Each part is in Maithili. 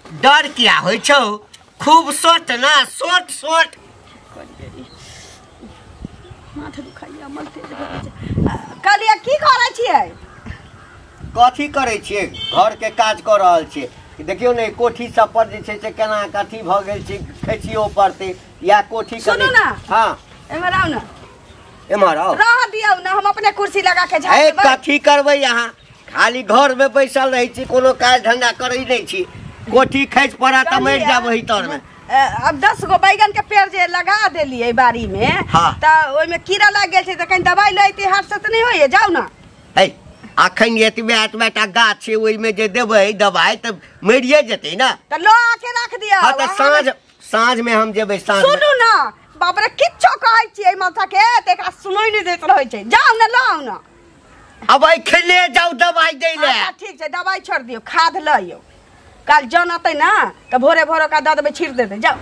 डर किया होइ छौ खूब सोट ना सोट सोट माथा दुखाइया मन तेज भऽ गेल छै। कहलियै की करै छियै? कथी करै छियै? घर के काज कऽ रहल छियै। देखियौ ने कोठी सब पर जे छै से केना कथी भऽ गेल छै, खेचियो पड़तै या कोठी। सुनू ना। हाँ एम्हर आउ ना। एम्हर आउ। रह दियौ ना, हम अपने कुर्सी लगा के झाड़ि देबै। कथी करबै अहाँ? खाली घर में बैसल रहै छी, कोनो काज धंधा करै नहि छी। कोठी खसि पड़त तऽ मरि जायब ओहि तर में। अब 10 गो बैगन के पेड़ जे लगा देलियै बाड़ी में, हाँ। तऽ ओहिमे कीड़ा लागि गेल छै, तऽ कनि दवाई लैती हाथ से तऽ नहि होइए। जाउ ना। है अखन एतबे एतबे टा गाछ छै, ओहिमे जे देबै दवाई तऽ मरिए जेतै ना। तऽ लऽ आके राख दियौ। हाँ तऽ साँझ साँझ में हम जेबै। साँझ सुनू ना, बाप रे किछो कहै छियै माथा के तऽ एकरा सुनै नहि दैत रहै छै। जाउ ना, लऽ आउ ना। अब अखने जाउ दवाई दै ले। अच्छा ठीक छै, दवाई छोड़ि दियौ, खाद लऽ अइयौ। काल्हि जन अतै ना तऽ भोरे भोरे ओकरा दऽ देबै, छीट देतै। जाउ।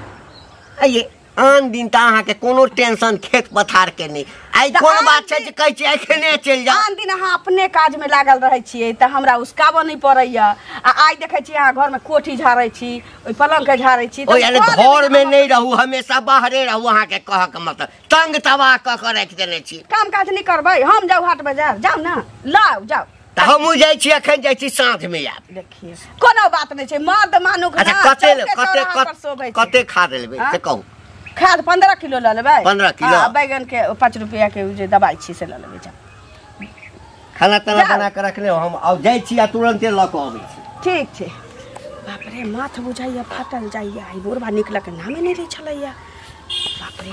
आइये आन दिन तऽ अहाँके कोनो टेंशन खेत पथार के नहि। आइ कोन बात छै जे कहै छियै अखने चलि जाउ? आन दिन अहाँ अपने काजमे लागल रहै छियै तऽ हमरा उसकाबऽ नहि पड़ैया, आ आइ देखै छियै अहाँ घरमे कोठी झाड़ै छी, ओहि पलङ्गके झाड़ै छी। ओहि घरमे नहि रहू, हमेशा बाहरे रहू। अहाँके कहऽके मतलब तंग तबाह कऽ कऽ राखि देने छी। काम काज नहि करबै हम? जाउ हाट बाजार, जाउ ना, लाउ जाउ। तऽ हमहूँ जाइ छी, अखन जाइ छी, साँझमे आयब। देखिए कोनो बात नहि छै, मर्द मानुख। अच्छा कते कते खाद लेबै से कहू? खाद 15 किलो लऽ लेबै। 15 किलो? आ बैगन के 5 रुपया के जे दवाई छी से लऽ लेबै। जाउ। खाना ताना बना कऽ रखले हम आब जाइ छी आ तुरन्ते लऽ कऽ अबै छी। ठीक छै। बाप रे माथ बुझाइया फाटल जाइया। ई बुढ़बा निकलके नामे नहि लै छलैया। बाप रे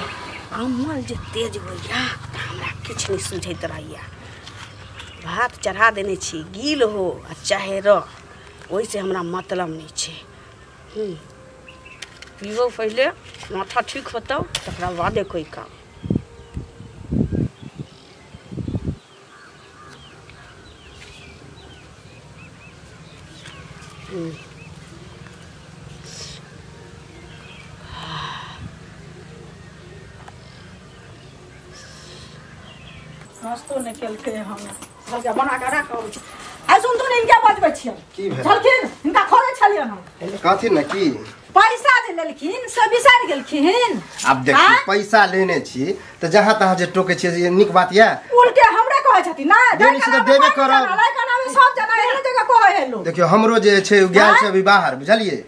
अमल जे तेज होइया तऽ हमरा किछु नहि सुझैत रहैया। भात चढ़ा देने छी, गील हो आ चाहे रह, ओहिसँ हमरा मतलब नहि छै। पीबो पहिले, माथा ठीक होतौ तकरा बादे कोइ काम। नाश्तो नहि केलकै हम, बना कऽ राखऽ अबै छी। आइ सुनतू ने, हिनका बजबै छियै। की भेल? झलखिन, हिनका खोजै छलियनि हम। कथी ने की पैसा जे लेलखिन से बिसरि गेलखिन। आब देखियौ पैसा लेने छी तऽ जहाँ तहाँ जे टोकै छियै, नीक बात यऽ? उल्टे हमरे कहै छथिन ना, देबे करब। सब जना एहन जगह कहै है लोग। देखियौ हमरो जे छै गेल छै अभी बाहर, बुझलियै?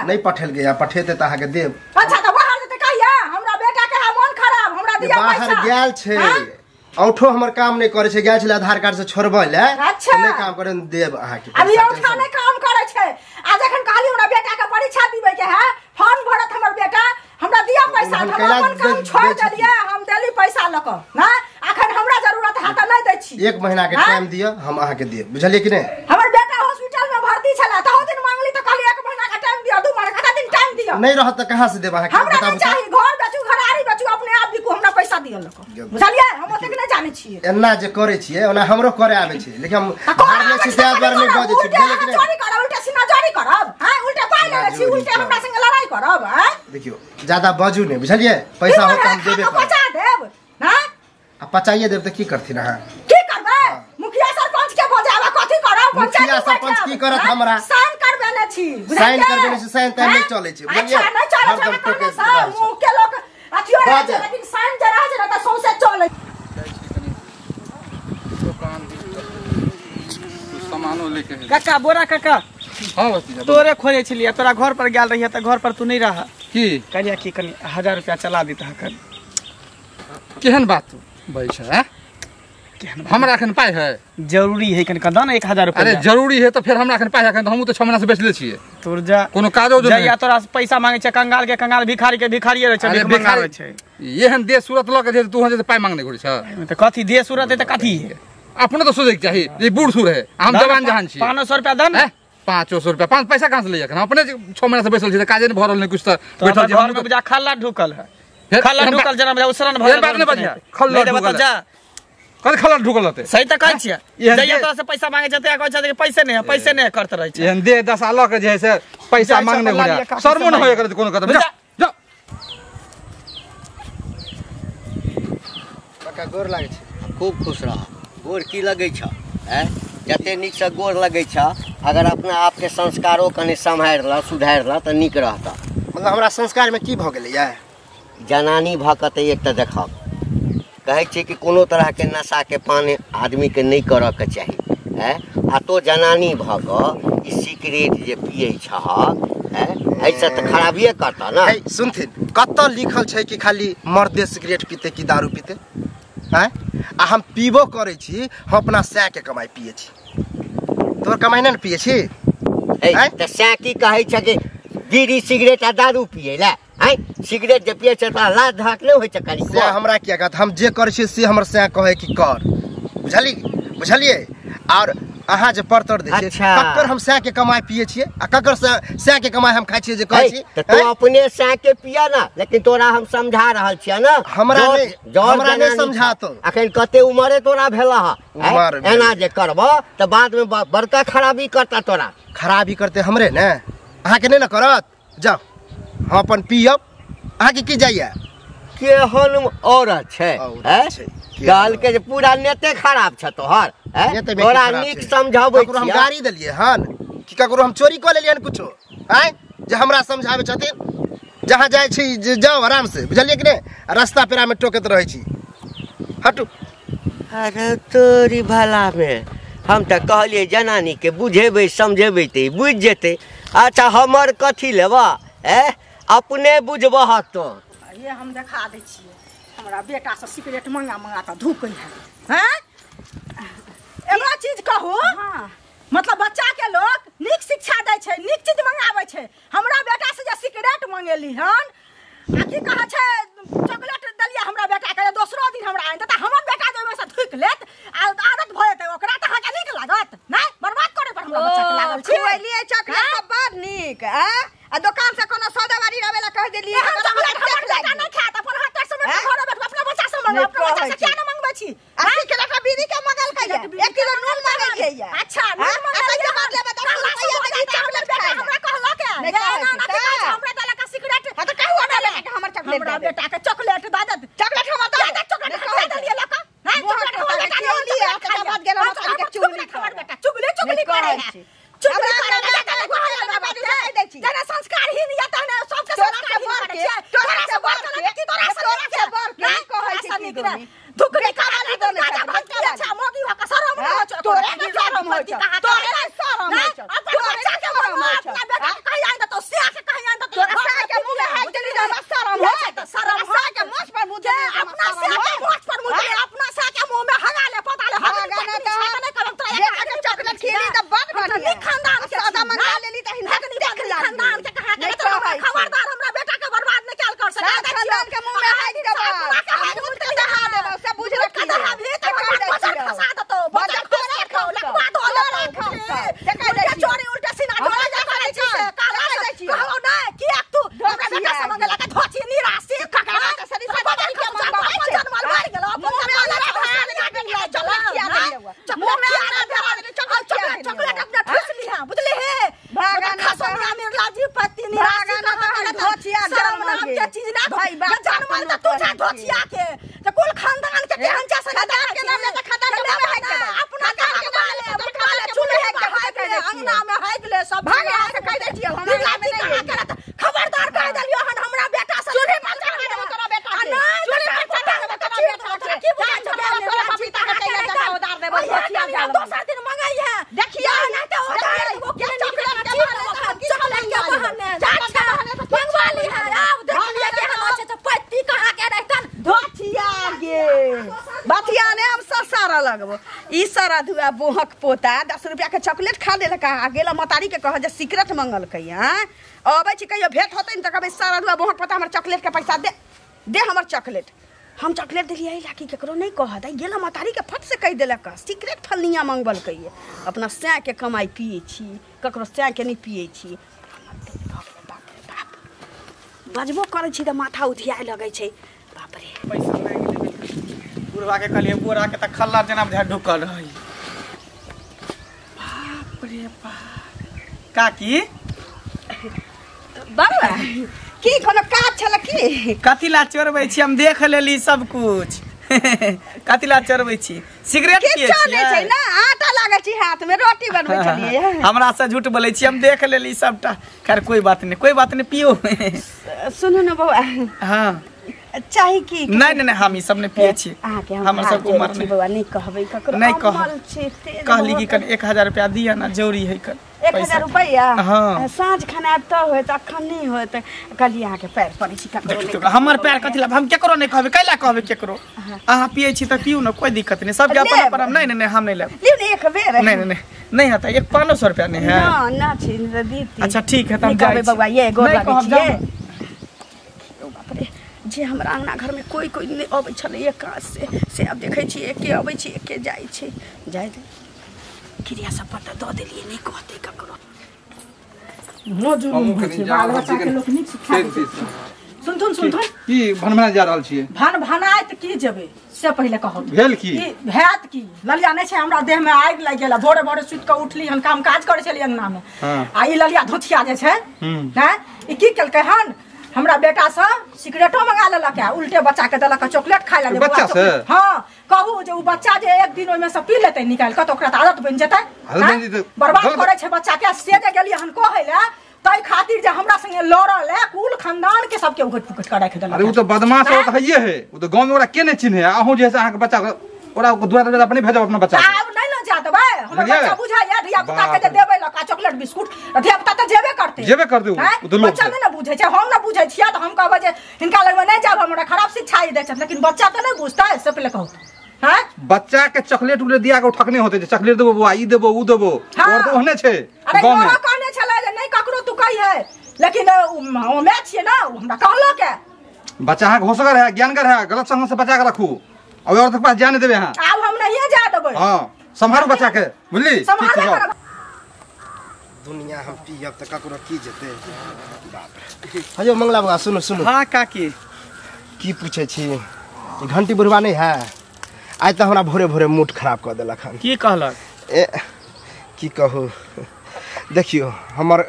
नहि पठेल गया, पठेतै तऽ अहाँके देब। अच्छा तऽ बाहर जेतै कहिया? हमरा बेटा के मन खराब, हमरा दिअ पैसा। बाहर गेल छै, औठो हमर काम नहि करै छै, गेल छलै आधार कार्ड से छोड़बै ले। अच्छा नहि काम करे देब अहाँके। अभी औठा नहि काम करै छै। आ जखन कहली हमरा बेटा के परीक्षा दिबै के है, फॉर्म भरत हमर बेटा, हमरा दिअ पैसा। हम अपन काम छोड़ देलियै, हम देली पैसा लऽ कऽ ना। अखन हमरा जरूरत है तऽ नहि दै छी। 1 महीना के टाइम दिअ, हम अहाँके देब, बुझलियै कि नहि? हमर बेटा हॉस्पिटल में भर्ती छला, तहु दिन मांगली तऽ कहली 1 महीना के टाइम दिअ, 2 महीना के दिन टाइम दिअ। नहि रहत तऽ कहाँ से देब अहाँके? हमरा नहि चाही, घर बेचू घरारी बेचू, अपने आप बिकू, हमरा पैसा दिअ लऽ कऽ, बुझलियै? हम ओतेक नहि जानै छियै। एना जे करै छियै ओना हमरो करे आबै छै, लेकिन हम हारले छी ताहि दुआरे नहि बजै छी, बुझलियै कि नहि? चोरी करब, उल्टे सीना चोरी करब, हां उल्टे पाइ लेने छी, उल्टे हमरा संगे लड़ाई करब। हां देखियौ ज्यादा बाजू नहि, बुझलियै? पैसा होत हम देबे करब। पचा देब ना? आ पचाइए देब तऽ की करथिन अहाँ? की करबै? मुखिया सरपंच के बजाबा कथी करब? मुखिया सरपंच की करत हमरा? साइन करबेने छी, साइन करबेने छी, साइन तऽ नहि चलै छै, बुझलियै? अच्छा नहि चलै छै, हरदम सब मुंह के लोक अथियो रहै छै, लेकिन साइन जे रहै छै ने तऽ सौंसे चलै। दुकान सामानो लेके काका, बोरा काका। हाँ भतीजा, तोरे खोजे छलियै, तोरा घर पर गेल रहियै तऽ घर पर तू नहि रह। की कहलियै की कनि 1000 रुपया चला देता कनि। केहन बात बैस है? हमरा एखन पाइ है, जरूरी है कनि दऽ ने 1000 रुपया। अरे जरूरी है तऽ फेर हमरा एखन पाइ है, एखन हमहूँ तऽ 6 महीना से बेचले छियै। तोर जा कोनो काजो जो जहिया तोरा से पैसा मांगे छै, कंगाल के कंगाल, भिखारी के भिखारिये रहै छै, भीख मंगाबै छै। एहन देश सूरत लऽ के जे तू जे पाइ मांगने घुरै छ तऽ कथी देश सूरत है तऽ कथी है? अपनो तऽ सोचैके चाही जे बूढ़ सूढ़ है, हम जवान जहान छी। 500 रुपया दऽ ने। 500 रुपया 5 पैसा कहाँ से ले एखन? अपने 6 महीना से बैसल छी तऽ काजे नहि भऽ रहल, नहि कुछ तऽ बैठल छी। घरमे बुझा खल्ला ढुकल है, खल्ला ढुकल जेना बुझा उसरन भऽ बात नहि बजिया, खल्ला ढुकल जा कथी खल्ला ढुकल रहतै? सही तऽ कहै छियै, जहिया तोरा से पैसा मांगे छै तहिया कहै छै कि पैसे नहि है, पैसे नहि करत रहै छै। एहन देह दशा लऽ के जे है से पैसा मांगने घुरै, शर्मो नहि होय करत कोनो कदम। जा जा काका गोर लागै छै। खूब खुश रह। गोर की लगै छ? हैं जते नीक से गोर लगै छ, अगर अपना आपके संस्कारो कने सम्हारि ल सुधारि ल त नीक रहता। मतलब हमरा संस्कार में की भ गेलै या? जनानी भ के त एक त देखब कहै छै कि कोनो तरह के नशा के पान आदमी के नहीं करऽ के चाही हैं, आ तो जनानी भ के ई सिगरेट जे पियै छहक हैं, ऐसे त खराबिए करता ना। है सुनथिन, कत लिखल छै कि खाली मर्दे सिगरेट पीते कि दारू पीते हैं? आ हम पीबो करै छी, हम अपना सै के कमाई पिए छी, तोर कमाई नै न पिए छी। त सै की कहै छै कि बीड़ी सिगरेट आ दारू पिए ला हैं? सिगरेट जे पिए छै त लाज धाक नै होइ छै कनी। से हमरा किया कहत, हम जे करै छी से हमर सै कहै कि कर, बुझली बुझलिए? और अहाँ जे परतर दै छियै, ककर हम सै के कमाई पिए छियै आ ककर सै के कमाई हम खाइ छियै जे कहै छी? त तू अपने सै के पिया ना, लेकिन तोरा हम समझा रहल छियै ना। हमरा नहीं समझातो। अखन कते उमरे तोरा भेला ह, एना जे करब त बाद में बड़का खराबी करता तोरा। खराबी करते हमरे ने, अहाँ के नहीं ना करत। जाओ हम अपन पियब, अहाँ के की जाइया? केहन औरत छै गाल के जे पूरा नेते खराब छ तोहर। तोरा नीक समझाबै ककरो हम गाड़ी देलियै हन कि ककरो हम चोरी कऽ लेलियै हन कुछो आँय जे हमरा समझाबै छथिन? जहाँ जाइ छी जे जाओ आराम से, बुझलियै कि नहि? रास्ता पेरा में टोकैत रहै छी, हटू। अरे तोरी भला में हम तऽ कहलियै जनानी के बुझेबै समझेबै तऽ बुझि जेतै। अच्छा हमर कथी लेबा ए, अपने बुझबह तो। ये हम देखा दै छियै, हमरा बेटा से सिगरेट मंगा मंगा कऽ धूकै है हैं। एगो चीज कहू, मतलब बच्चा के लोग नीक शिक्षा दै छै, नीक चीज मंगाबै छै। हमरा बेटा से जे सिगरेट मंगेली हन आ की कहै छै चॉकलेट देलियै हमरा बेटा के, दोसरो दिन हमरा आनि देता, हमर बेटा जे ओहिमे से थूकि लेत आ आदत भऽ जेतै ओकरा, तऽ अहाँके नीक लागत नहि? बर्बाद करे पर हमरा बच्चा के लागल छै। खुएलियै चॉकलेट तऽ बड़ नीक आ दोकान से कोनो सौदाबारी रहे ला कह देलियै चॉकलेट हमर बेटा नहि खायत, अपन हाथ से घर बैठ अपना बच्चा से मंगाउ, अपना बच्चा से किया नहि मंगबै छी? आ सिगरेट आ बीड़ी के मंगल कहिया? 1 किलो नून मंगेलियै। अच्छा नून मंगेलियै, बदले में 10 रुपया दे चॉकलेट खाय। हमरा कहलक है ना ना की कहै छै हमरा देलक सिगरेट। हां त कहू हमरा बेटा के हमर चॉकलेट, हमरा बेटा के चॉकलेट द दे। चॉकलेट हमरा दे, चॉकलेट हमरा देलियै लक नहीं चॉकलेट हमरा बेटा के लिया, तकर बाद गेल हम के चुगली, हमर बेटा चुगली चुगली करे है, चुगली करे है। जना संस्कारहीन या तहने सबके संस्कारहीन करे छै। तोरा से बढ़ के की तोरा से बढ़ के नहीं कहै छै की दोनी धुकरी खाली दोनी राजा भक्ति अच्छा मोगी भ के शरम न होइ छै तोरे के शरम होइ छै, तोरे के शरम होइ छै। अपन बच्चा के मंगवा, अपना बेटा के कहि आन दतो, सिया के कहि आन दतो, तोरा सा के मुंह में हाथ देली हमरा शरम होइ छै, शरम सा के मोछ पर मुंह देली, अपना सिया के मोछ पर मुंह देली, अपना सा के मुंह में हगा ले पता ले हगा नहीं करम तोरा बेटा के चॉकलेट खिली त बड़ बढ़िया। नीक खानदान के सौदा मंगा लेली त हिनका देख ला खानदान के कहा के खबरदार हमरा बेटा के बर्बाद नहीं कैल कर सकै। खानदान के मुंह में हाथ देबा, मुंह के दहा देबा, सब बुझ रखी दहाबी त बजर खसा देतो, बजर तोरा खाओ लकवा दो देखै दै चोरी उल्टा सीना ढोला जा करै छी से काला से कहौ नै किया तू हमरा बेटा से मंगला के धोची निराशी ककरा के सरी से बदल के मंगवा अपन जनमल मर गेलो, अपन जनमल चॉकलेट खिया देलियै, मुंह में आना देबा चॉकलेट, चॉकलेट अपना ठूस लिहा बुझली हे। भागा ना खसनिया निर्लाजी पति निराशी भागा ना धोचिया शरम नाम के चीज ना भाई बाप जनमल त तू जा धोचिया के त कुल खानदान के केहन जा से खानदान के नाम ले त खानदान के मुंह में हाथ देबा, अपना के नाम ले बुटवा ले चूल्हे के हाथ ले अंगना में हाथ ले सब भागे आ के कह दै छियै हमरा निर्लाजी कहाँ करत। खबरदार कह देलियो हन हमरा बेटा से चूल्हे पर चढ़ा देबो तोरा बेटा के, चूल्हे पर चढ़ा देबो तोरा बेटा के, की बुझा तोरा पपीता के चैया जगह उधार देबो धोचिया जाल दोसर दिन मंगाई है देखिया ना त उधार देबो के चॉकलेट के बहाने चॉकलेट के बहाने अच्छा मंगवा ली है। आब देखलिए के हम छै त पत्ती कहाँ के रहतन धोचिया गे बतिया ने हम ससारा लगबो। ई सारा धुआ बोहक पोता 10 रुपया के चॉकलेट खा लेलक आ गेल मतारी के कह जे सिगरेट मंगलकै। हां अबै छी कहियो भेंट होतै न त कहबै सारा धुआ बोहक पोता हमर चॉकलेट के पैसा दे दे हमर चॉकलेट। हम चॉकलेट देलियै एहि लागी केकरो नहीं कहत, गेल मतारी के फट से कहि देलक सिगरेट फलनिया मंगबलकै। अपना सै के कमाई पिए छी, ककरो सै के नहीं पिए छी। बाप रे बाप बजबो करै छी त माथा उधियाए लगै छै। बाप रे पैसा मांगि लेबै बुढ़वा के कहलियै बोरा के त खल्ला जेना बुझा ढुकल रहै। बाप रे बाप काकी बाबा की कोनो काज छल की? कथी ला चोरबै छी, हम देख लेली सब कुछ। कथी ला चोरबै छी? सिगरेट पिए किछो नहि छै ना, आटा लागल छी हाथ में, रोटी बनबै छलियै। हमरा से झूठ बोलै छी, हम देख लेली सबटा। खैर कोई बात नहीं, कोई बात नहीं, पियो। सुनू न बौआ। हां चाही की? नहीं नहीं नहीं, हम ई सब नहीं पिए छी। हमर सब उमर नहीं बौआ, नहीं कहबै ककरो। नहीं कहब। कहली कि कन 1000 रुपया दिया ना, जरूरी है कन। 1000 रुपया? हां। साँझ खाना आब तऽ होत, अखन नहीं होत। कहली अहाँ के पैर पड़ै छी, ककरो नहीं। हमर पैर कथि ला? हम केकरो नहीं कहबै, कैला कहबै केकरो? अहाँ पिए छी तऽ पिउ ना, कोई दिक्कत नहीं, सबके अपन अपन। नहीं नहीं नहीं, हम नहीं लेब। लिउ ने एक बेर। नहीं नहीं नहीं हता, एक 500 रुपया नहीं है। ना ना छी दीदी। अच्छा ठीक है, त हम जाइ बौआ, ये गोर लागै छी। बाप रे, जे हमरा अंगना घर में कोई कोई नहीं अबै छलै एक काज से आब देखै छी एके अबै छी एके जाइ छै। जाइ दे क्रिया सब पता दऽ देलियै, नहीं कहतै ककरो। मजूर होइ छै बाल बच्चा के लोक नीक शिक्षा दै छै। सुनथुन सुनथुन, की भनभना जा रहल छियै? भनभनाइत की जेबै से पहिले कहू। भेल की? भेत की ललिया नहि छै, हमरा देह में आगि लागि गेल। भोरे भोरे सुति कऽ उठली हन, काम काज करै छलियै अंगना में, आ ई ललिया धोथिया जे छै हैं, ई की केलकै हन, हमरा बेटा से सिगरेटो मंगा लेलक, उल्टे बच्चा के देलक चॉकलेट खाय ला। बच्चा से? हां, कहू जे उ बच्चा जे एक दिन ओइमे से पी लेतै निकाल के, त ओकरा त आदत बनि जेतै, बर्बाद करै छै बच्चा के। से जे गेलियै हन कहै ला, तै खातिर जे हमरा संगे लड़ल है, कुल खानदान के सबके उघट पुघट के राखि देलक। अरे उ त बदमाश होत हइए है, उ त गांव में ओकरा के नै चिन्हे। अहूं जे है अहाँ के बच्चा ओकरा दुआर दरवाजा पर नहीं भेजब अपना बच्चा के। आब नहीं न जा देबै, हमर बच्चा बुझाइया, धिया पुता के जे देबै लका चॉकलेट बिस्कुट, धिया पुता त जेबे करतै, जेबे करतै। उ त लोग बच्चा नहीं न बुझै छै, हम न बुझै छियै त हम कहबै जे हिनका लगमे नहीं जाब, हमरा खराब शिक्षा ई दै छथि, लेकिन बच्चा त नहीं बुझतै, से पहिले कहू। हां, बच्चा के चॉकलेट उले दिया के ठकने होते, जे चॉकलेट देबो बौआ, ई देबो उ देबो, और त ओहने छै गांव में। अरे कहने छलै जे नहीं ककरो तू कही है, लेकिन ओमे छियै ना, हमरा कहलक है। बच्चा अहाँ होशगर है, ज्ञानगर है, गलत संग से बचा के रखू, और औरत के पास जाने देबे अहाँ। आब हम नहीं जा देबै। हां, संभारू बच्चा के, बुझली? संभालबे करब। दुनिया हम पीयब त ककरो की जेतै। बाप रे। हयो मंगला बौआ, सुनू सुनू। हां काकी, की पूछै छी? ई घंटी बुढ़वा नहीं है, आइ त हमरा भोरे भोरे मूड खराब कऽ देलक हन। की कहलक? ए की कहू, देखियो हमर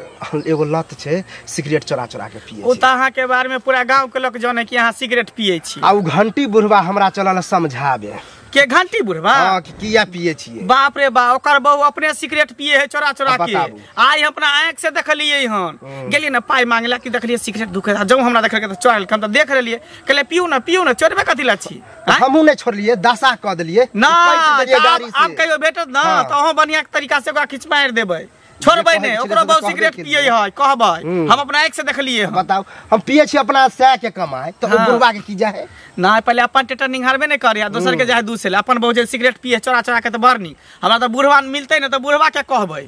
एगो लत छै, सिगरेट चोरा चोरा के पिए। ओ त अहाँ के बारे में पूरा गांव के लोग जाने कि अहाँ सिगरेट पिए छी। आ उ घंटी बुढ़वा हमरा चलल समझाबे। के घंटी बुढ़वा? हां, कि किया पिए छियै। बाप रे बा, ओकर बहु अपने सिगरेट पिए है चोरा चोरा के। आइ हम अपना आंख से देखलियै हन, गेलियै ना पाई मांगला कि देखलियै सिगरेट धुकै, जौ हमरा देखलकै त चोरल, हम त देख लेलियै, कहले पिउ ना पिउ ना, चोरबे कथि ला छी? हमहूँ नहीं छोड़लियै, दशा कऽ देलियै ना। आब कहियो भेटत ना त अहाँ बढ़िया तरीका से ओकरा खींच मारि देबै, छोड़बै नहीं, ओकरो बहु सिगरेट पिए है कहबै, हम अपना आंख से देखलियै हन। बताउ, हम पिए छी अपना सै के कमाई, त ओ बुढ़वा के की जाए? ना, पहले अपन टेटर निहारबे नहीं करे, दोसर के जाए दूसरे अपन बहु जे सिगरेट पिए चोरा चोरा के त बड़ नीक। हमरा त बुढ़वा मिलतै ना त बुढ़वा के कहबै।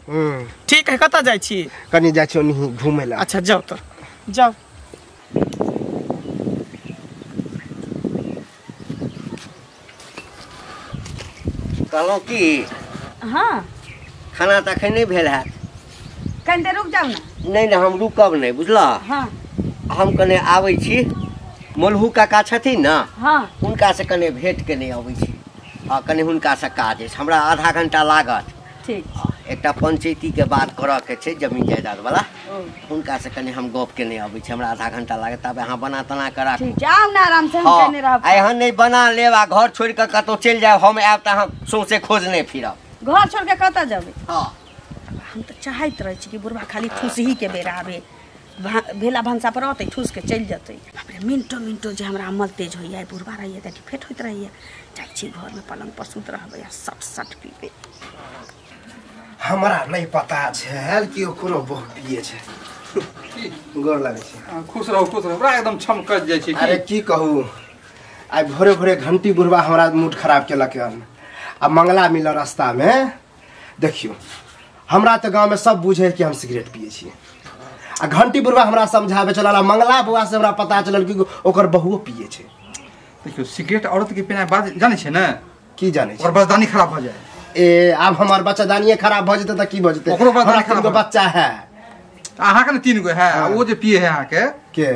ठीक है, कतऽ जाइ छी? कनी जाइ छी ओनही घूमे ला। अच्छा जाउ त जाउ। कहलहुँ की? हां, खाना त अखन नहीं भेल है। कनि देर रुक जाउ ना। नहीं नहीं, हम रुकब नहीं, बुझला? हां, हम कने आबै छी, मोलहू काका छथिन ना, हां, हुनका से कने भेंट के नहीं आबै छी, आ कने हुनका से काज अछि, हमरा आधा घंटा लागत। ठीक। एकटा पंचायती के बात करऽ के छै, जमीन जायदाद वाला, हुनका से कने हम गप के नहीं आबै छी, हमरा आधा घंटा लागत। तब अहाँ बना तना के राखू। ठीक, जाउ ना आराम से, हम कने रहब। एहन नहीं बना लेब आ घर छोड़ि के कतौ चलि जायब, हम आयब त हम सौंसे खोजने फिरब। घर छोड़ के कतऽ जेबै? हां, हम तऽ चाहैत रहै छी कि बुढ़वा खाली ठूसही के बेर आबे, भेला भनसा पर अतै ठूस के चलि जेतै। बाप रे, मिनटो मिनटो जे हमरा अमल तेज होइया, बुढ़वा रहैया तऽ फेट होइत रहैया। जाइ छी घरमे पलंग पर सुत रहबै आ सट सट पीबै। हमरा नहीं पता छल कि ओकरो बहु पिए छै। गोर लागै छै। खुश रहू खुश रहू, बड़ा एकदम छमकत जाइ छै। अरे की कहू, आइ भोरे भोरे घंटी बुढ़वा हमरा मूड खराब केलक हन। आ मंगला मिलल रास्ता में, देखियो हमरा त गांव में सब बुझे कि हम सिगरेट पिए छी, आ घंटी बुढ़वा हमरा समझाबे चलल, आ मंगला बुआ से हमरा पता चलल कि ओकर बहुओ पिए छै। देखियो सिगरेट औरत के पीना बात जानै छै ने? की जानै छै? ओकर बचदानी खराब भ जाए। ए आब हमर बच्चादानिए खराब भ जेतै त की भ जेतै? ओकरो बचदानी खराब बच्चा है। अहाँ के ने 3 गो है ओ जे पिए है अहाँ के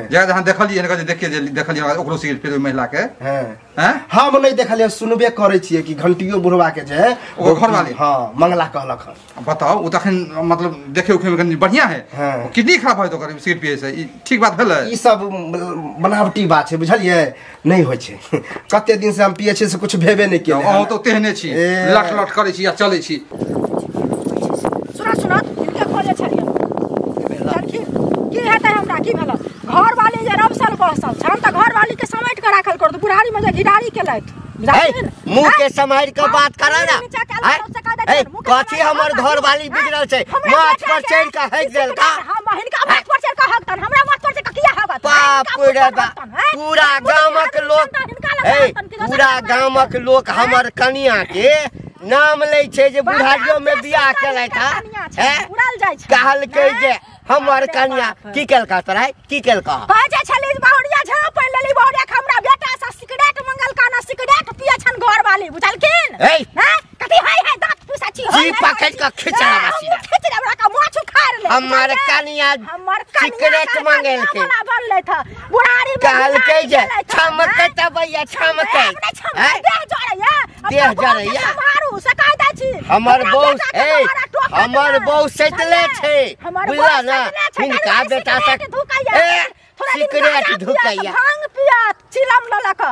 जगह जहाँ देखलियै हन जे देखिए जे देखलियै ओकरो सिगरेट पिए महिला के हैं हम नहीं देखलियै सुनबे करै छियै कि घंटियो बुढ़वा के जे ओकर घरवाली हां मंगला कहलक हन। बताओ ओ तखन मतलब देखे उखे में कनी बढ़िया है किडनी खराब होय तो ओकर सिगरेट पिए से ई ठीक बात भेलै? ई सब बनावटी बात छै बुझलियै नहीं होय छै। कते दिन से हम पिए छियै से कुछ भेबे नहीं केले। अहाँ तो तेहने छी लट लट करै छी या चलै छी। सुना सुना हिनके खोजे छलियै की हेतै हमरा की भेल घर वाली जे रमसल बहसल छन त घर वाली के समेट के राखल कर बुढ़ारी में जे घिडारी केलथि मुंह के सम्हारि के बात कर ना। कथी हमर घर वाली बिगड़ल छै माथ पर चढ़ के हक देलका। हम हिनका माथ पर चढ़ के हकतन हमरा माथ पर चढ़ के किया हकत? बाप रे बाप पूरा गामक लोक पूरा गामक लोक हमर कनिया के नाम लै छै जे बुढ़ारियो में बियाह केलथि हैं कहलकै जे हमर कनिया की केलका तोरा की केलका? कहै जे छली बहुरिया झाप लेली बहुरिया के हमरा बेटा से सिगरेट मंगल का ना सिगरेट पिए छन घर वाली बुझलखिन हैं कथि हाय हाय दांत पूसा छी जी पकड़ के खिचड़ा सीधा खिचड़ा बड़ा का माछ उखाड़ ले। हमर कनिया सिगरेट मंगलकै बनलै था बुढ़ारी में कहलकै जे छमकत भैया छमकत देह जरैया देह जरैया मारू से कह दै छी हमर बहू हमर बहू सैतले छै बुझला ना हिनका बेटा से सिगरेट धुकैया भांग पिया चिलम ललक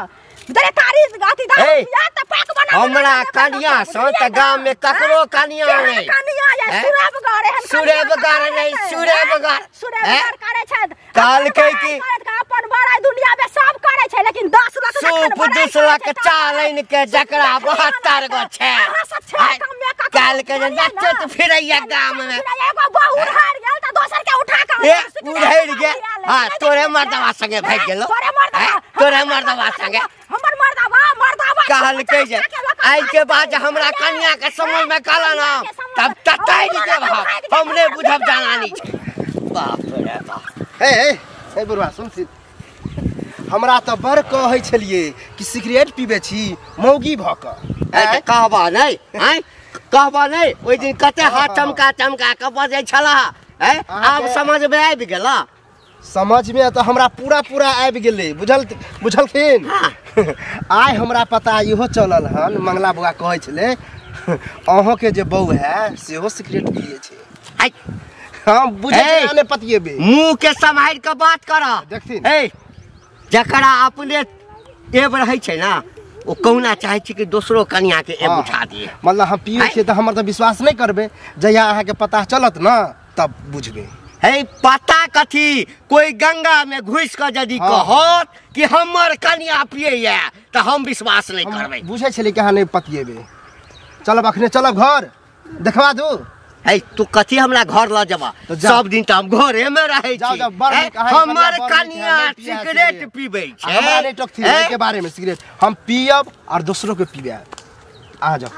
दरे तारी अथी दारू पिया त पाक बना। हमरा कनिया सँ त गाम में ककरो कनिया नहीं कनिया या सुरेबगर एहन सुरेबगर नहीं सुरेबगर सुरेबगर करे छै कहलकै कि अपन बड़ाई दुनिया में सब करे छै लेकिन 10 लाख सूप 10 लाख चालनि के जकरा 72 गो छै कहलकै जे नचत फिरैया गाम में एगो बहू उधार गेल त दोसर के उठा के उधार गेल। हां तोरे मर्दवा संगे भागि गेलो तोरे मर्दवा संगे हमर मर्दवा मर्दवा कहलकै जे आइ के बाद हमरा कन्या के समय में कहला ना तब ततै देब हम नहि बुझब जानानी छै। बाप रे बाप हे हे बुढ़वा सुन हमरा त बड़ कहै छलियै कि सिगरेट पीबै छी मौगी भ क कहबा नहीं हैं कहबा नहीं ओहि दिन कते हाथ चमका चमका के बजै छला हैं आब समझ में आबि गेला? समझ में त हमरा पूरा पूरा आबि गेलै बुझलखिन। आइ हमरा पता इहो चलल हन मंगला बुआ कहै छलै अहों के जे बहू है सेहो सिगरेट पिए छै। हम बुझै छी ने पतिएबे मुंह के सम्हारि के बात कर देखथिन। ए जकरा अपने एब रहै छै ना ओ कहुना चाहै छै कि दोसरो कनिया के एब उठा दिए। मतलब हम पिए छियै त हमर त विश्वास नहीं करबै जहिया अहाँ के पता चलत ना तब बुझबै। हे पता कथी कोई गंगा में घुस के यदि कहत कि हमर कनिया पिए त हम विश्वास नहीं करबै। बुझै छली कि अहाँ नहीं पतिएबे। चलब अखने चलब घर देखवा दू। हे तू कथी हमरा घर ल जबा सब दिन त हम घरे में रहै छी। हमर कनिया सिगरेट पीबै छै हमरा नहीं टोकथिन एहि के बारे में सिगरेट हम पियब और दोसरो के पिबायब। अहाँ जाओ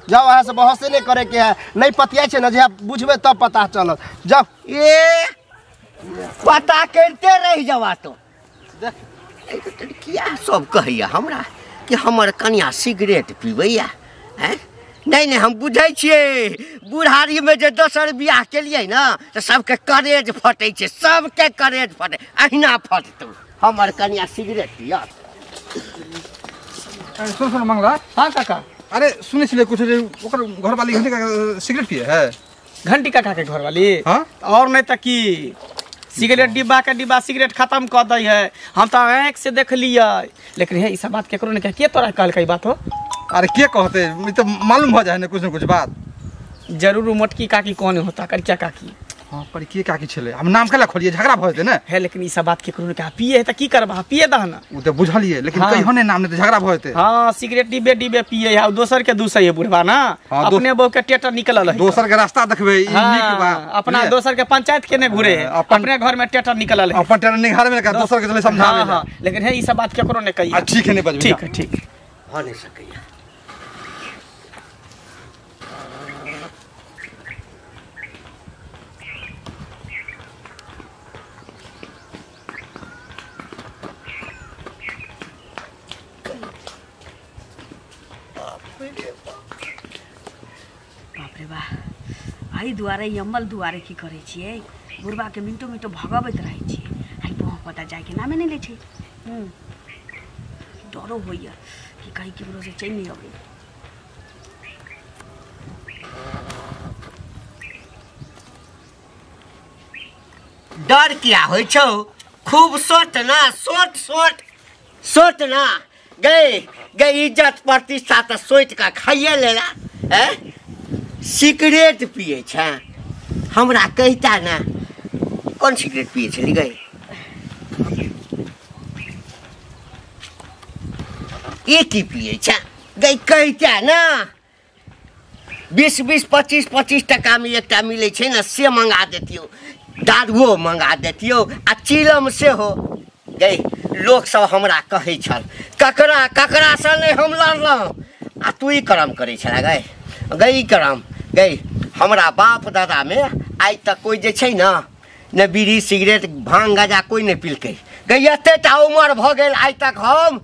जाओ अहाँ से बहसे नहीं करे के है नहीं पतिया छै ना जे बुझबै तब पता चलत। जाओ ए पता करते रह जावा तो देख किया सब कहैया हमरा कि हमर कनिया सिगरेट पीबैया हैं? नहीं नहीं हम बुझै छियै बुढ़ारी में जे दोसर बियाह केलियै ना त सबके करेज फटै छै सबके करेज फटै अहिना फटतौ हमर कनिया सिगरेट पियत। सुन सुन मंगला। हाँ काका। अरे सुनै छलियै कुछ जे ओकर घरवाली घंटी काका सिगरेट पिए है? घंटी काका के घरवाली? हाँ और नहीं त की सिगरेट डिब्बा के डिब्बा सिगरेट खत्म कर दै है। हम त आँख से देखलियै लेकिन हे ई सब बात केकरो नहीं कह के तोरा कहलकै बात हो? अरे के कहते ई त मालूम भ जाए ने कुछ न कुछ बात। जरूर मोटकी काकी कौन होता करिया काकी। हाँ पर के काकी छले हम नाम केला खोलिए झगड़ा भ जेतै ने। है लेकिन ई सब बात केकरो नहीं कह पिए है त की करबा पिए दह ना उ त बुझलिए लेकिन हाँ। कहियो ने नाम ने त झगड़ा भ जेतै। हां सिगरेट डिब्बे डिब्बे पिए है दोसर के दूसै है बुढ़वा ना। हाँ, अपने बहू के टेटर निकलल है दोसर के रास्ता देखबै ई नीक बात। अपना दोसर के पंचायत के ने घुरे है अपने घर में टेटर निकलल है अपन टेटर निघार में दोसर के चले समझावे। हां लेकिन है ई सब बात केकरो ने कहिए। ठीक है नहीं बजबे। ठीक है ठीक भ नहीं सकैया। बाप रे बा, एहि दुआरे यमल दुआरे की करै छियै? बुढ़बाके मिनटो मिनटो भगबैत रहै छियै आइ बहु पता जाइके नामे नहि लै छै। डरो होइए कि कहीं केकरो से चलि नहि अबै। डर किया होइ छौ? खूब सोच ना, सोच सोच सोच ना। गई गई इज्जत प्रतिष्ठा तऽ सोचि कऽ खाइए लेला। सिगरेट पिए छै हमरा कहिता ना, कोन सिगरेट पिए छली गई? ई की पिए छै गई कहिता ना? 20 20 25 25 टका में एकटा मिलै छै ने, से मंगा देतियौ, दारुओ मंगा देतियौ आ चिलम सेहो। गई लोक सब हमरा कहै छल ककरा ककरासँ नहि हम लड़लहुँ आ तू ई करम करै छला। गई गई करम गई हमरा बाप दादामे आइ तक कोइ जे छै ने ने बीड़ी सिगरेट भांग गाजा कोइ नहि पिलकै। गई एतेटा उमर भऽ गेल आइ तक हम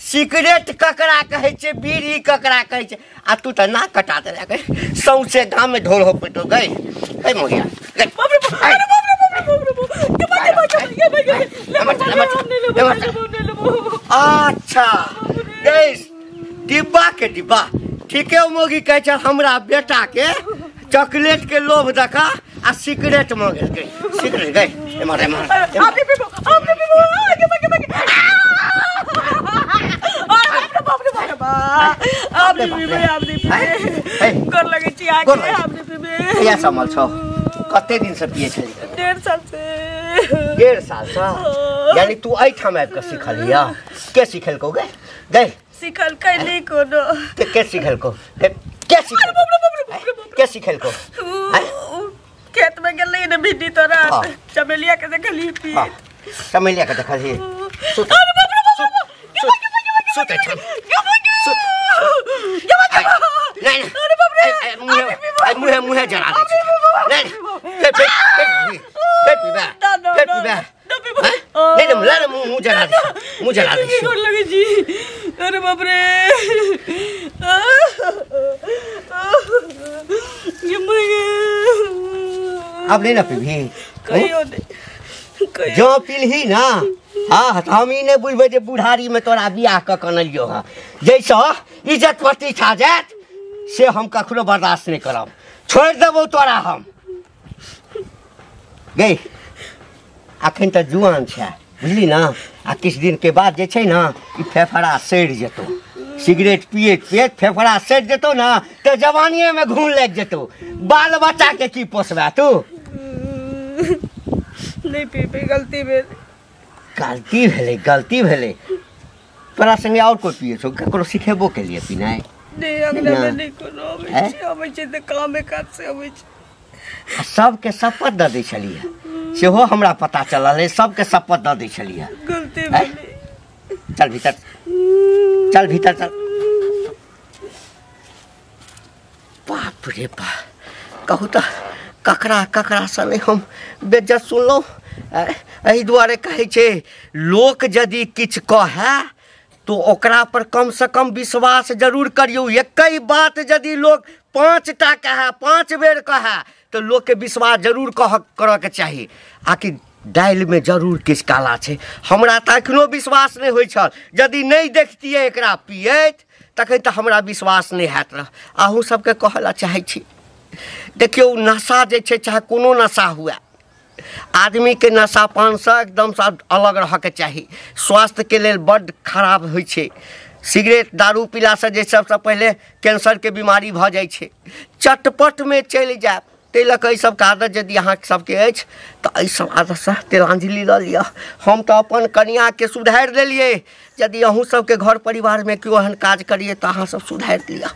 सिगरेट ककरा कहै छै, बीड़ी ककरा कहै छै, आ तू तऽ नाक कटा देला। गई सौंसे गाममे ढोल हो पेटो। गई गई मोहिया गई अच्छा गई डिब्बा के डिब्बा ठीके मोगी कहै छै हमरा बेटा के चॉकलेट के लोभ देखा आ सिगरेट मांगेलकै। सिगरेट गई एम्हर एम्हर कते दिन से पिए छली? 1.5 साल से। 1.5 साल से? यानी तू एहिठाम आबि कऽ सिखलिय? के सिखेलकौ गे? गई सिखलकै नहि कोनो। के सिखेलकौ? के सिखेलकौ? के सिखेलकौ? खेत में गेलै ने भिंडी तोरा चमेलिया के देखली पी। चमेलिया के देखली। सुत सुत सुत नहीं नहीं मुँह मुँह जरा दे। नहीं नहीं फिर पीबा फिर पीबा नहीं नहीं ला मुँह जरा दे, मुँह जरा दे। लगे जी अरे बाप रे ये अब नहीं ना पीबी कहियो नहीं जो पीलही ना। हाँ हम ई नहीं बुझबै जे बुढ़ारी में तोरा बियाह कऽ कनलियो हँ, जैसँ इज्जत प्रतिष्ठा जायत से हम कखनो बर्दाश्त नहीं करब, छोड़ि देबौ तोरा हम। गई अखन तऽ जुआन छै बुझली ना, आ किछु दिन के बाद जे छै ने ई फेफड़ा सड़ि जेतौ, सिगरेट पियैत पियैत फेफड़ा सड़ि जेतौ ना तऽ जवानिएमे घून लागि जेतौ, बाल बच्चाके की पोसबे तू? नहीं पीबे, गलती भेलै। गलती भेलै, गलती भेलै। तोरा संगे और कोइ पिए छौ? ककरो सिखेबो केलिए पिनाइ? नहीं अंगना में नहीं कोनो अबै छै, अबै छै तऽ कामे काज से अबै छै। आ सबके शपथ दऽ दै छलियै सेहो हमरा पता चलल है, सबके शपथ दऽ दै छलियै। गलती भेलै। चल भीतर चल, भीतर चल। बाप रे बाप, कहू तऽ ककरा ककरासँ नहि हम बेज्जत सुनलहुँ। एहि दुआरे कहै छै लोक यदि किछु कहै तो ओकरा पर कम से कम विश्वास जरूर करियौ। एक बात यदि लोक 5टा कहै 5 बेर कहै तो लोकके विश्वास जरूर करऽके चाही। आकि दालिमे जरूर किछु काला छै, हमरा तऽ एखनो विश्वास नहि होइ छल। यदि नहि देखतियै एकरा पियैत तखन तऽ हमरा विश्वास नहि हैत रह। अहूँ सबके कहऽ लए चाहै छी, देखियौ नशा जे छै चाहे कोनो नशा हुए, आदमीके नशा पानसँ एकदमसँ अलग रहऽके चाही। स्वास्थ्यके लेल बड्ड खराब होइ छै। सिगरेट दारू पीलासँ जे सबसँ पहिले कैंसरके बीमारी भऽ जाइ छै। चटपटमे चलि जायब, ताहि लऽ कऽ एहि सबके आदत यदि अहाँ सबके अछि तऽ एहि सब आदतसँ तिलांजलि लऽ लिअ। हम तऽ अपन कनिआँके सुधारि देलियै, यदि अहूँ सबके घर परिवारमे केओ एहन काज करियै तऽ अहाँ सब सुधारि लिअ।